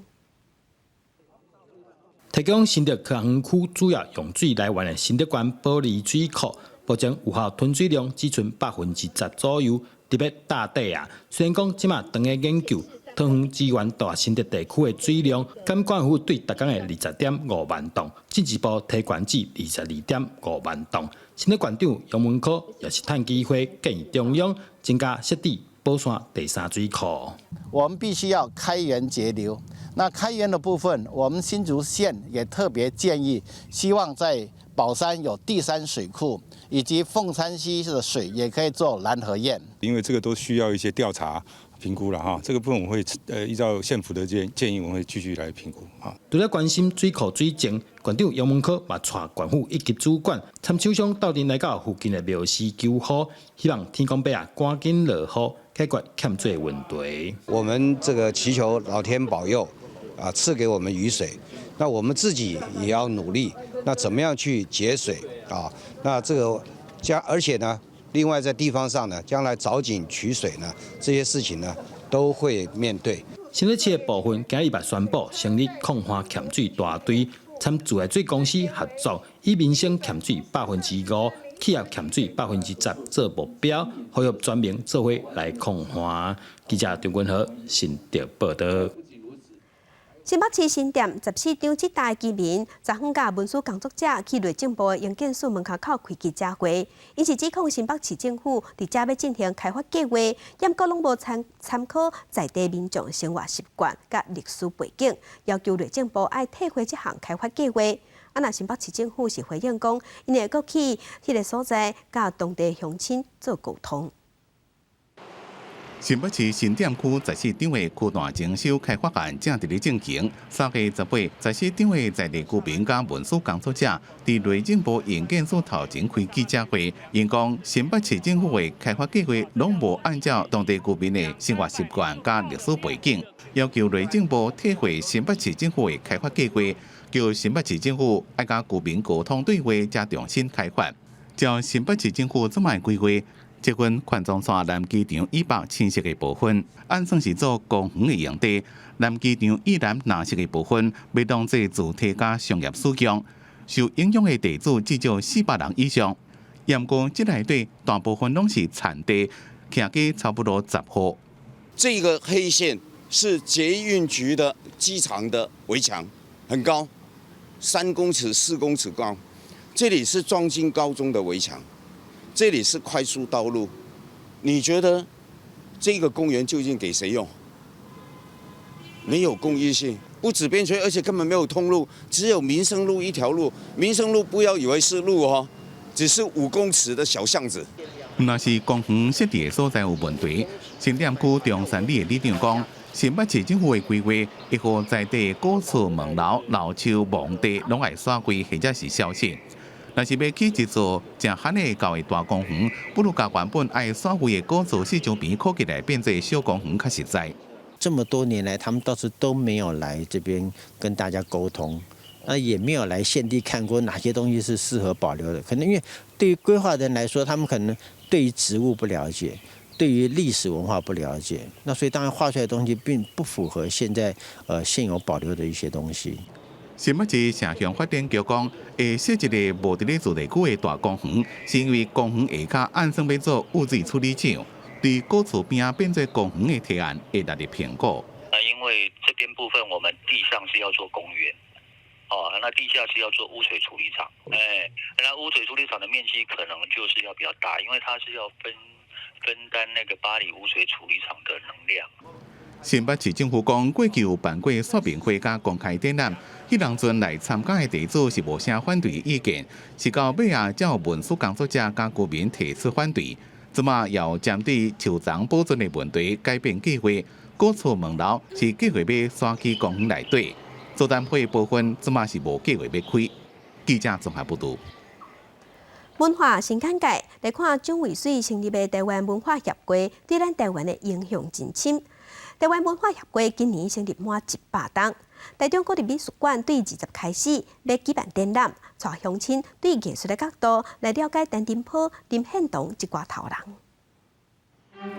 提供新竹科學園區主要用水來源的新竹縣保二水庫，目前有效吞水量只賰10%左右，特別大底啊。雖然講這馬正佇研究桃園支援大新竹地區的水量，減縣府對逐工的20.5萬噸，進一步提懸至22.5萬噸。新竹縣長楊文科也是趁機會建議中央增加設置寶山第三水庫。我們必須要開源節流。那開源的部分，我們新竹縣也特別建議，希望在寶山有第三水庫，以及鳳山溪的水也可以做攔河堰。因為這個都需要一些調查評估了哈，這個部分我會依照縣府的建議，我會繼續來評估啊。除了關心水庫水情，縣長楊文科嘛帶縣府一級主管參首相鬥陣來到附近的廟司求雨，希望天公伯啊趕緊落雨，解決欠水的問題。我們這個祈求老天保佑，啊，賜給我們雨水。那我們自己也要努力，那怎麼樣去節水啊？那這個將而且呢，另外在地方上呢，將來鑿井取水呢，這些事情呢，都會面對。新北市的部分今日嘛宣布成立抗旱欠水大隊，參自來水公司合作，以民生欠水5%，企業欠水10%做目標，呼籲全民做伙來抗旱。記者張君和新竹報道。新北市新店14張這帶居民，昨昏佮文史工作者去內政部的營建署門口口開記者會，𪜶是指控新北市政府佇遮欲進行開發計劃，猶閣攏無參考在地民眾生活習慣佮歷史背景，要求內政部愛退回這項開發計劃。啊，若新北市政府是回應講，𪜶會閣去彼个所在，佮當地鄉親做溝通。新北市新店區14張的區段徵收開發案正佇咧進行。3月18，14張的在地居民佮文史工作者佇內政部營建署頭前開記者會，𪜶講新北市政府的開發計劃攏無按照當地居民的生活習慣佮歷史背景，要求內政部退回新北市政府的開發計劃，叫新北市政府愛佮居民溝通對話，才重新開發。照新北市政府這擺規劃，捷運環狀線南機場以北青色的部分，按算是做公園的用地；南機場以南藍色的部分，欲當做住宅佮商業使用。受影響的地主至少400人以上。毋過這內底大部分攏是田地，徛家差不多10戶。這個黑線是捷運局的機場的圍牆，很高，3公尺、4公尺高。這裡是莊敬高中的圍牆。這裡是快速道路，你覺得這個公園究竟給誰用？沒有公益性，不止邊陲，而且根本沒有通路，只有民生路一條路。民生路不要以為是路哦，只是5公尺的小巷子。若是公園設置的所在有問題，新店區中山里的里長講，新北市政府的規劃會予在地古厝門樓、老樹、墓地攏愛徙位或者是消失。若是欲起一座誠罕會到的大公園，不如共原本愛徙位的古厝四周邊擴起來，變做小公園較實在。這麼多年來，他們倒是都沒有來這邊跟大家溝通，那也沒有來現地看過哪些東西是適合保留的。可能因為對於規劃人來說，他們可能對於植物不了解，對於歷史文化不了解，那所以當然畫出來的東西並不符合現在現有保留的一些東西。新北市城鄉發展局講，會設一个無佇咧住宅區的大公園，是因為公園下跤按算欲做污水處理廠，對古厝邊仔變做公園的提案會納入評估。那因為這邊部分我們地上是要做公園，哦，那地下是要做污水處理廠，哎，那污水處理廠的面積可能就是要比較大，因為它是要分擔那個八里污水處理廠的能量。新北市政府講，過去有辦過說明會佮公開展覽，彼當陣來參加的地主是無啥反對意見，是到尾仔才有文史工作者佮居民提出反對。這馬也有針對樹叢保存的問題改變計劃，古厝門樓是計劃欲徙去公園內底，座談會部分這馬是無計劃欲開。記者綜合報導。文化新簡介來看，蔣渭水成立的臺灣文化協會對咱臺灣的影響真深。臺灣文化協會今年成立滿100冬，台中國立美術館對20開始欲舉辦展覽，帶鄉親對藝術的角度來了解陳澄波、林獻堂這掛頭人。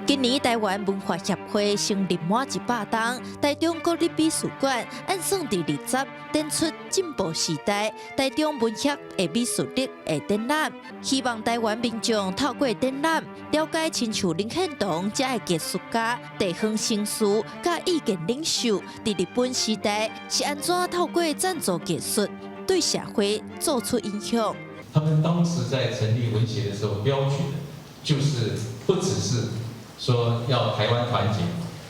今年臺灣文化協會成立滿100冬，台中國立美術館按算佇20展出進步時代台中文協的美術力的展覽，希望臺灣民眾透過展覽了解親像林獻堂這的藝術家、地方紳士佮意見領袖，佇日本時代是按怎透過贊助藝術對社會做出影響。他們當時在成立文協的時候，標舉的就是不只是說要台灣團結，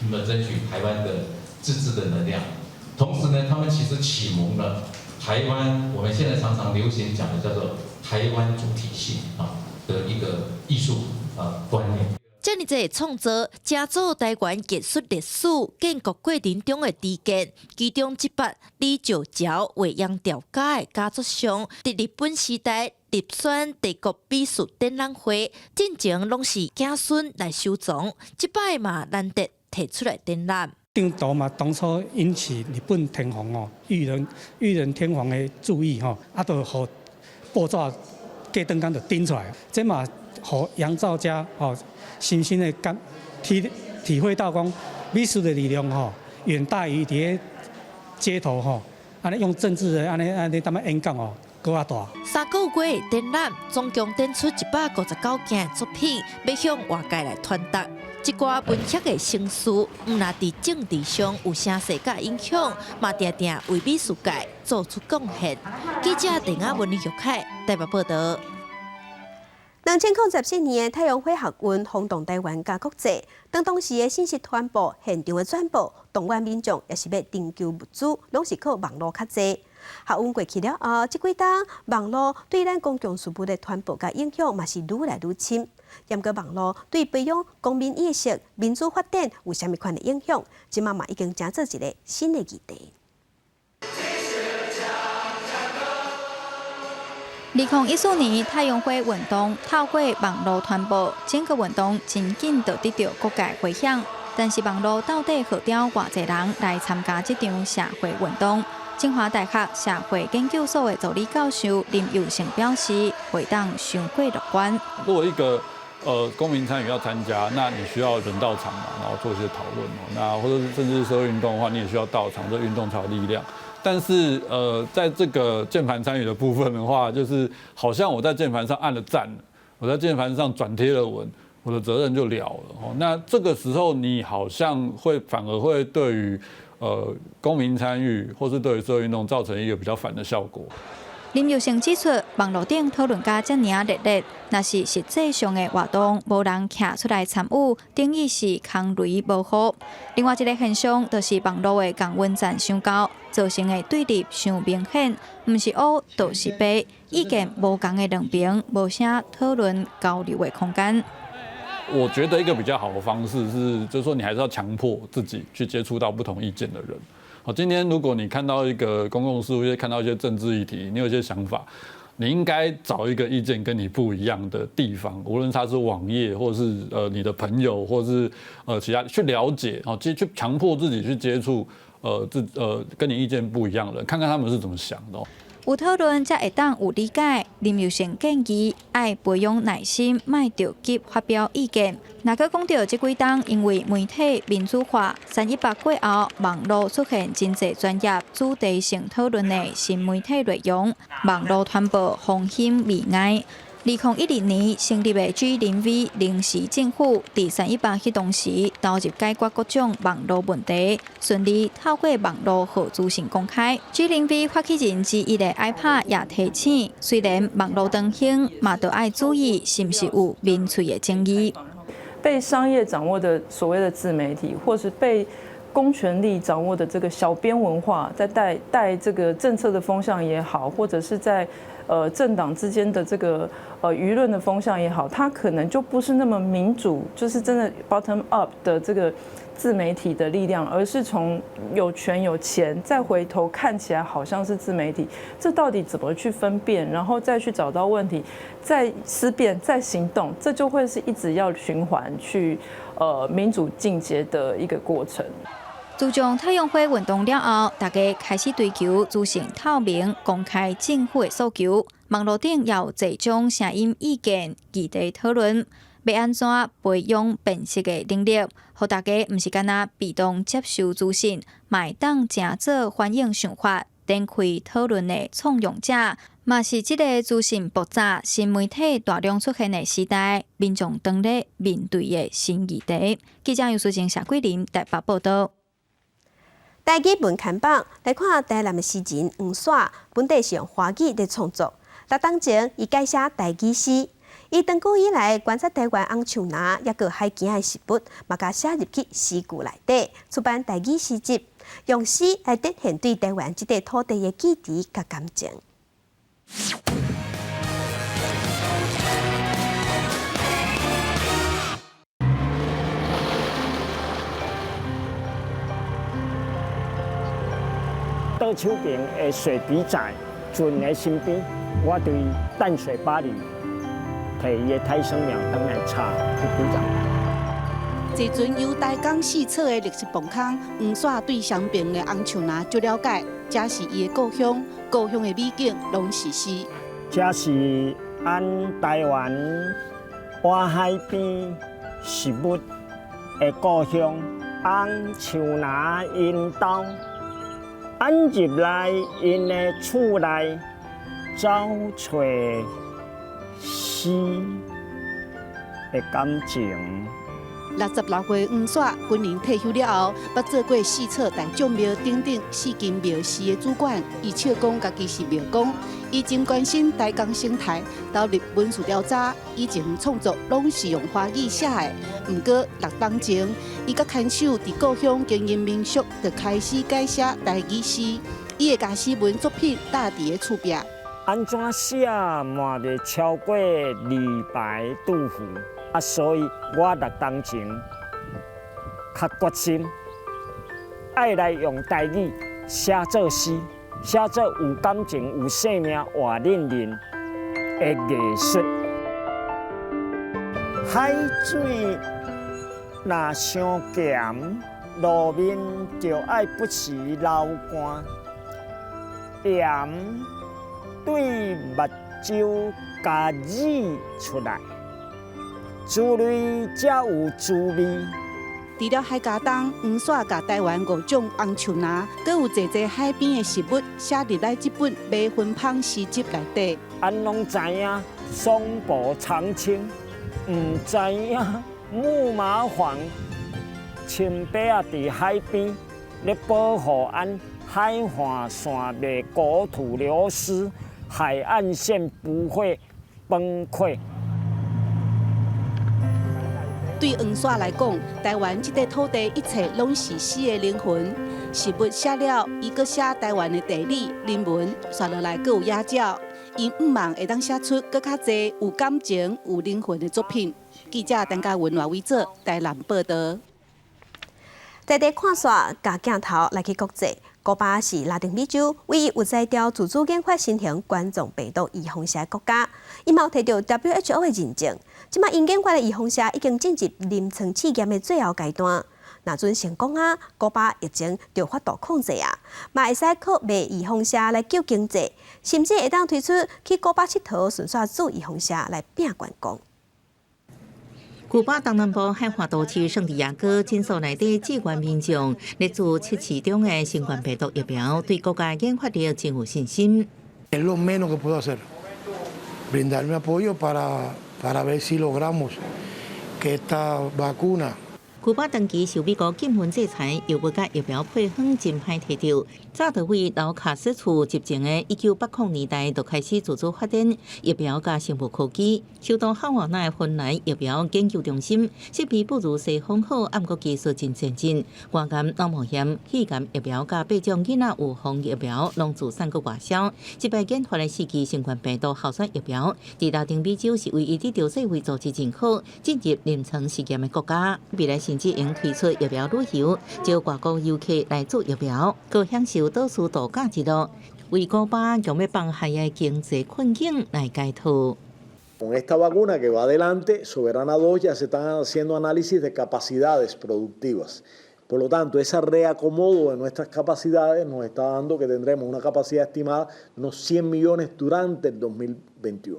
那麼爭取台灣的自治的能量，同時呢，他們其實啟蒙了台灣我們現在常常流行講的叫做台灣主體性啊的一個藝術啊觀念。遮爾濟創作，成做台灣藝術歷史建國過程中的支見，其中這筆李石樵畫楊調家的佳作上，佇日本時代入選帝國美術展覽會，進前攏是子孫來收藏，這擺嘛難得提出來展覽。張圖嘛，當初引起日本天皇哦，裕仁天皇的注意吼，啊，就予報紙過轉工就登出來，這嘛予楊肇嘉吼深深的感體會到講美術的力量吼，遠大於佇咧街頭吼，按呢用政治的按呢按呢當演講哦，閣較大。3個月展覽總共展出159件作品，欲向外界來傳達。這寡文學的聲勢，毋但佇政治上有聲勢佮影響，嘛定定為美術界做出貢獻。記者鄧亞文、李玉凱台北報導。2014年的太陽花學運轟動台灣佮國際，當當時的信息傳播、現場的轉播、動員民眾，抑是欲徵求物資，攏是靠網路較濟。學運過去了後，這幾冬網路對咱公共事務的傳播佮影響嘛是愈來愈深。毋過網路對培養公民意識、民主發展有啥物款的影響？這馬嘛已經成做一個新的議題。2014年太陽花運動透過網路傳播，整個運動真緊就得到各界迴響。但是網路到底號召偌濟人來參加這場社會運動？清華大學社會研究所的助理教授林佑成表示，袂當傷過樂觀。如果一個公民參與要參加，那你需要人到場嘛，然後做一些討論哦。那或者是甚至社會運動的話，你也需要到場，這運動才有力量。但是在這個鍵盤參與的部分的話，就是好像我在鍵盤上按了讚，我在鍵盤上轉貼了文，我的責任就了了。哦，那這個時候你好像會反而會對於公民參與或是對於社會運動造成一個比較反的效果。林佑成指出，網路頂討論甲遮爾熱烈，若是實際上的活動無人徛出來參與，等於是空雷無雨。另外一個現象就是網路的共溫層傷高，造成的對立傷明顯，毋是烏就是白，意見無仝的兩邊無啥討論交流的空間。我覺得一個比較好的方式是，就是說你還是要強迫自己去接觸到不同意見的人。好，今天如果你看到一個公共事務，看到一些政治議題，你有一些想法，你應該找一個意見跟你不一樣的地方，無論他是網頁，或是你的朋友，或是其他去了解，哦，去強迫自己去接觸，跟你意見不一樣的人，看看他們是怎麼想的。有討論才會當有理解。林佑成建議愛培養耐心，莫著急發表意見。若閣講著這幾冬，因為媒體民主化，3·18過後，網路出現真濟專業主題性討論的新媒體內容，網路傳播方興未艾。2012年成立的 G0V 臨時政府，佇3·18彼當時投入解決各種網路問題，順利透過網路予資訊公開。G0V 發起人之一的艾帕也提醒，雖然網路當興，嘛著愛注意是毋是有民粹的爭議。被商業掌握的所謂的自媒體，或是被公權力掌握的這個小編文化，在帶帶這個政策的風向也好，或者是在政黨之間的這個輿論的風向也好，它可能就不是那麼民主，就是真的 bottom up 的這個自媒體的力量，而是從有權有錢再回頭看起來好像是自媒體，這到底怎麼去分辨，然後再去找到問題，再思辨，再行動，這就會是一直要循環去民主進階的一個過程。自從太陽花運動了後，大家開始追求資訊透明、公開政府的訴求。網路頂也有濟種聲音、意見、議題討論，欲按怎培養辨識的能力，予大家毋是干焦被動接受資訊，嘛會當成做反映想法、展開討論的創用者，嘛是這個資訊爆炸、新媒體大量出現的時代，民眾當咧面對的新議題。記者尤淑靜、謝桂林台北報導。台語文刊榜來看，台南的詩人黃雪，本底是用華語佇創作。六冬前，伊改寫台語詩。伊長久以來觀察台灣紅樹林，抑閣海墘的食物，嘛共寫入去詩句內底，出版台語詩集。用詩來展現對台灣這塊土地的記憶佮感情。左手邊的水筆仔船的身邊，我對淡水巴黎提伊的胎生苗轉來插去比較。坐船遊台江四草的綠色磅空，黃沙對雙爿的紅樹林足了解，這是伊的故鄉，故鄉的美景攏是詩。這是按台灣外海邊食物的故鄉，紅樹林𪜶兜。按入來𪜶的厝內，走揣詩的感情。66歲黃雪，軍人退休了後，捌做過四草大眾廟等等四間廟寺的主管。伊笑講家己是廟公，伊真關心台江生態，投入文史調查，以前創作攏是用華語寫的。毋過6冬前，伊佮牽手佇故鄉經營民宿，就開始改寫台語詩。伊會共詩文作品貼佇咧厝壁。按怎寫嘛袂超過李白、杜甫。啊，所以我6冬前較決心，愛來用台語寫作詩，寫作有感情、有生命、活淋淋的藝術。海水若傷鹹，路面就愛不時流汗，鹽對目睭共膩出來。滋味才有滋味。除了海家冬，黃沙共台灣5種紅樹林，閣有濟濟海邊的食物，寫入來這本麥芬芳詩集內底。俺攏知影松柏長青，毋知影木麻黃穿白仔佇海邊咧保護俺海岸線袂國土流失，海岸線不會崩潰。對黃沙來講，台灣這塊土地一切攏是詩的靈魂。食物寫了，伊閣寫台灣的地理、人文，紲落來閣有野鳥。伊向望會當寫出閣較濟有感情、有靈魂的作品。記者陳嘉文、賴偉哲台南報導。在地看煞，共鏡頭來去國際。古巴是拉丁美洲唯一有才調自主研發新型冠狀病毒預防射的國家，伊嘛有提著 WHO 的認證。這擺𪜶研發的預防射已經進入臨床試驗的最後階段。若準成功啊，古巴疫情就法度控制啊，嘛會使靠賣預防射來救經濟，甚至會當推出去古巴𨑨迌，順紲注預防射來拼觀光。古巴東南部海岸都市聖地亞哥診所內底志願民眾咧注測試中的新冠病毒疫苗，對國家研發力真有信心。 Es lo menos que puedo hacer, brindar mi apoyo para ver si logramos que esta vacuna. 古巴長期受美國禁運制裁，藥物佮疫苗配方真歹提著。早佇位老卡斯楚執政的1980年代就開始自主發展疫苗佮生物科技。首都哈瓦那的芬蘭疫苗研究中心設備不如西方好，毋過技術真先進。肝癌、腦膜炎、肺癌疫苗佮8種囡仔預防疫苗攏自產閣外銷。這擺研發的4劑新冠病毒候選疫苗，佇拉丁美洲是唯一得著世衛組織認可進入臨床試驗的國家。未來甚至會推出疫苗旅遊，招外國遊客來注疫苗，閣享受島嶼度假之樂，為古巴強欲放海的經濟困境來解套。 Con esta vacuna que va adelante, Soberana 2, ya se están haciendo análisis de capacidades productivas. Por lo tanto, ese reacomodo de nuestras capacidades nos está dando que tendremos una capacidad estimada de unos 100 millones durante el 2021.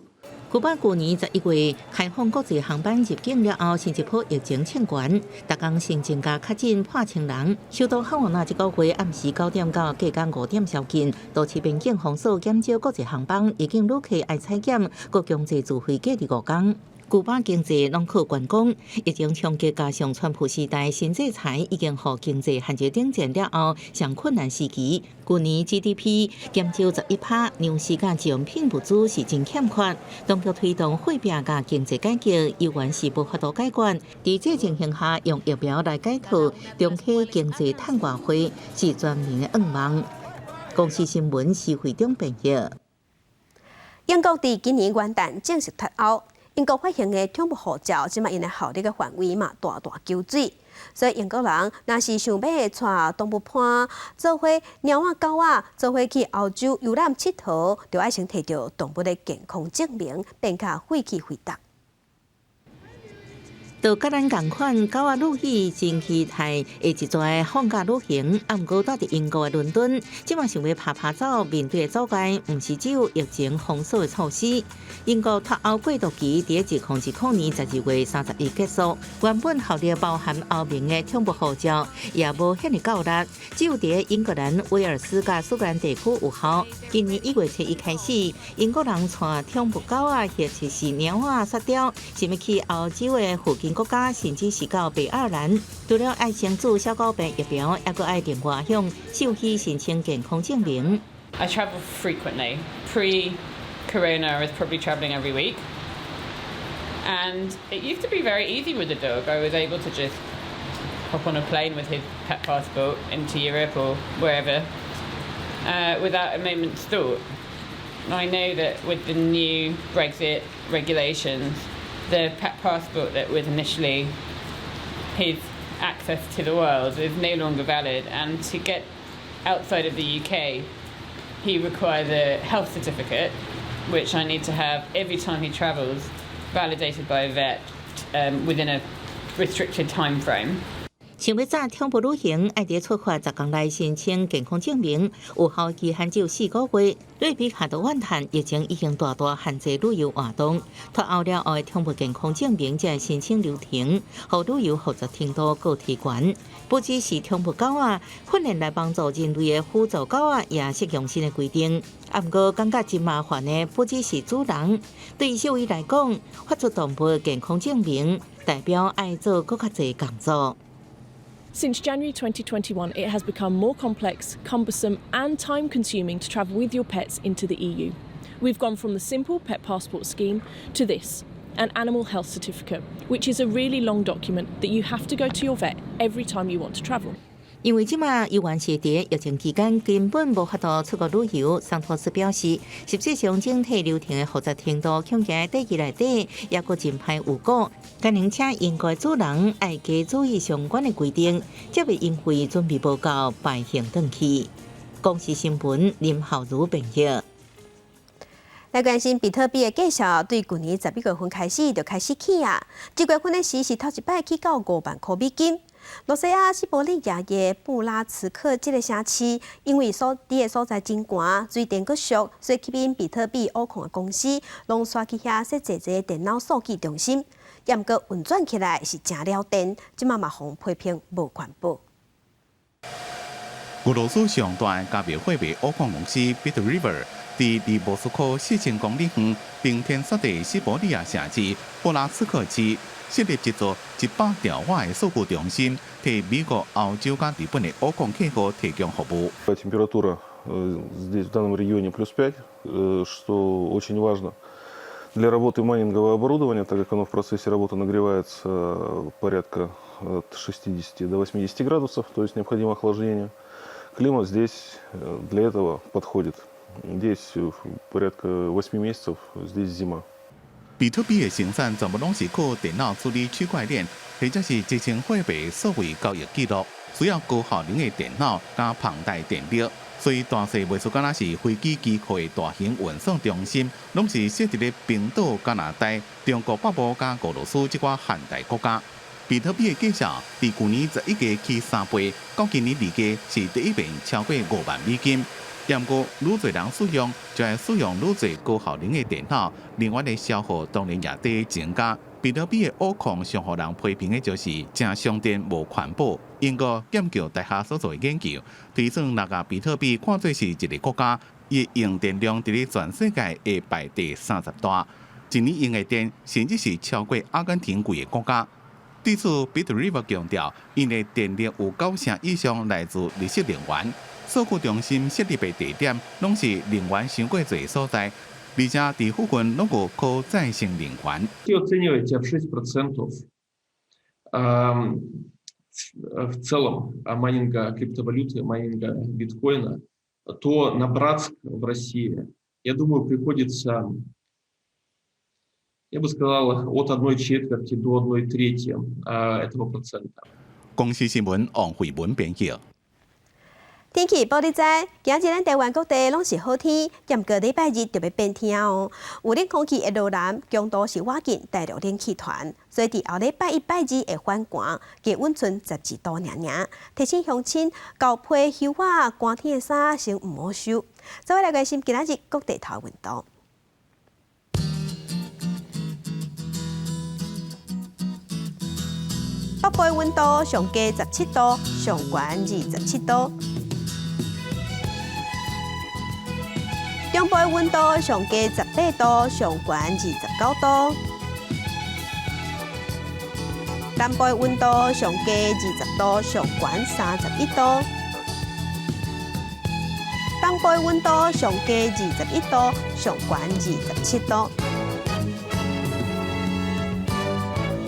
古巴去年11月開放國際航班入境了後，新一波疫情衝懸，逐工新增加確診破千人。首都哈瓦那這個月暗時9點到隔工5點宵禁，都市邊境封鎖，減少國際航班，入境旅客愛採檢，閣強制自費隔離5工。古巴經濟攏靠觀光，疫情衝擊加上川普時代新制裁，已經予經濟陷入冷戰了後上困難時期。舊年 GDP 減少11趴，糧食佮日用品物資是真欠缺。當局推動貨幣佮經濟改革，猶原是無法度解決。佇這情形下，用疫苗來解套重啟經濟趁外匯，是全民的願望。公視新聞施惠中編譯。英國佇今年元旦正式脫歐。英國發行的寵物護照，這馬𪜶的效力的範圍嘛大大縮水，所以英國人若是想欲帶動物伴做伙貓仔狗仔做伙去歐洲遊覽𨑨迌，就愛先提著動物的健康證明，變較費氣費力。就佮咱仝款，狗仔路易真期待會一逝放假旅行。啊，毋過蹛佇英國的倫敦，這馬想欲趴趴走，面對的阻礙，毋是只有疫情封鎖的措施。英國脫歐過渡期佇2022年12月31結束，原本效力包含歐盟的寵物護照也無遐爾夠力，只有佇英格蘭、威爾斯佮蘇格蘭地區有效。今年1月初1開始，英國人帶寵物狗仔或者是貓仔雪貂，想欲去歐洲的附近國家，甚至是到北愛爾蘭，除了愛先注小狗病疫苗，猶閣愛另外向獸醫申請健康證明。 I travel frequently. Pre-corona, I was probably traveling every week. And it used to be very easy with the dog. I was able to just hop on a plane with his pet passport into Europe or wherever without a moment's thought. I know that with the new Brexit regulations, the pet passport that was initially his access to the world is no longer valid, and to get outside of the UK, he requires a health certificate, which I need to have every time he travels, validated by a vet within a restricted time frame. 想欲搭寵物旅行，愛佇出發10工內申請健康證明，有效期限只有4個月。對比下都怨嘆，疫情已經大大限制旅遊活動。脫歐了後的寵物健康證明這申請流程，予旅遊複雜程度閣提懸。不只是寵物狗仔，訓練來幫助人類的輔助狗仔也適用新的規定。啊，毋過感覺真麻煩的，不只是主人，對獸醫來講，發出動物健康證明，代表愛做閣較濟工作。 Since January 2021, it has become more complex, cumbersome, and time consuming to travel with your pets into the EU. We've gone from the simple pet passport scheme to this, an animal health certificate, which is a really long document that you have to go to your vet every time you want to travel. 因為這馬猶原是佇疫情期間，根本無法度出國旅遊。桑托斯表示，實際上整體流程的複雜程度，恐驚短期內底猶閣真歹預估。敢若請英國主人愛加注意相關的規定，才袂因為準備無夠，敗興轉去。公視新聞林浩如編譯。來關心比特幣的價數，對舊年11月份開始就開始起啊！1月份的時是頭一擺起到5萬箍美金。羅西亞西伯利亞的布拉茨克這个城市，因為所佇的所在真寒，水電閣俗，所以吸引比特幣挖礦的公司攏徙去遐設濟濟電腦數據中心。毋過運轉起來是誠了電，這馬嘛予批評無環保。俄羅斯上大加密貨幣挖礦公司 BitRiver，佇離莫斯科4000公里遠，冰天雪地西伯利亞城市布拉茨克市，設立一座100兆瓦的數據中心，替美國、歐洲佮日本的挖礦客戶提供服務。 Температура здесь в данном регионе плюс 5, что очень важно для работы майнингового оборудования, так как оно в процессе работы нагревается порядка от 60 до 80 градусов, то есть необходимо охлаждение. Климат здесь для этого подходит. Здесь порядка 8 месяцев, здесь зима. 比特幣的生產全部攏是靠電腦處理區塊鏈，或者是集成貨幣數位交易記錄，需要高效能的電腦佮龐大電力。所以大細袂輸敢若是飛機機庫的大型運算中心，攏是設佇咧冰島、加拿大、中國北部佮俄羅斯這寡現代國家。比特幣的價數佇舊年11月起3倍，到今年2月是第一遍超過5萬美金。毋過，愈濟人使用，就愛使用愈濟高效能的電腦，能源的消耗當然也佇增加。比特幣的挖礦上予人批評的就是誠傷電無環保。英國劍橋大學所做的研究，推算若共比特幣看做是一个國家，伊用電量佇咧全世界會排第30大。一年用的電甚至是超過阿根廷規个國家。對此，BitRiver 強調，𪜶的電力有九成以上來自綠色能源。數據中心設立的地點攏是能源傷過濟所在，而且佇附近攏有可再生能源。 Оцениваете в 6% в целом майнинга криптовалюты, майнинга биткоина, то на Братск в России, я думаю, приходится, я бы сказал, от одной четверти до одной трети этого процента. 公視新聞王慧文編譯。天氣報你知，今仔日咱台灣各地攏是好天，毋過禮拜日就欲變天哦。有冷空氣會落南，強度是倚近大陸冷氣團，所以佇後禮拜一、拜二會反寒，低溫賰12度爾爾。提醒鄉親，厚被靴仔、寒天的衫先毋好收。做伙來關心今仔日各地頭溫度。北部溫度上低17度，上懸27度。中部溫度上低18度，上懸29度。南部溫度上低20度，上懸31度。東部溫度上低21度，上懸27度。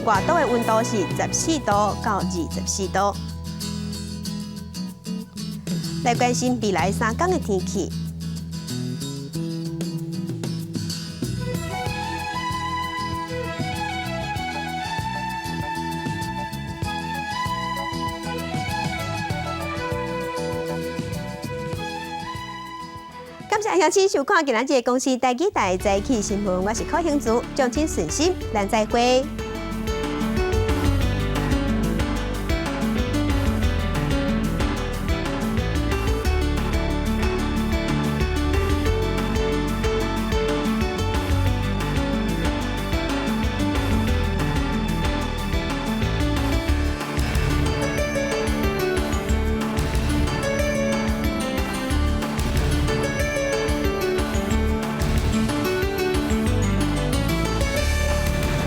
外島的溫度是14度到24度。來關心未來3天的天氣。感謝鄉親收看今仔日的公視台語台早起新聞，我是柯興竹，眾請順心，咱再會。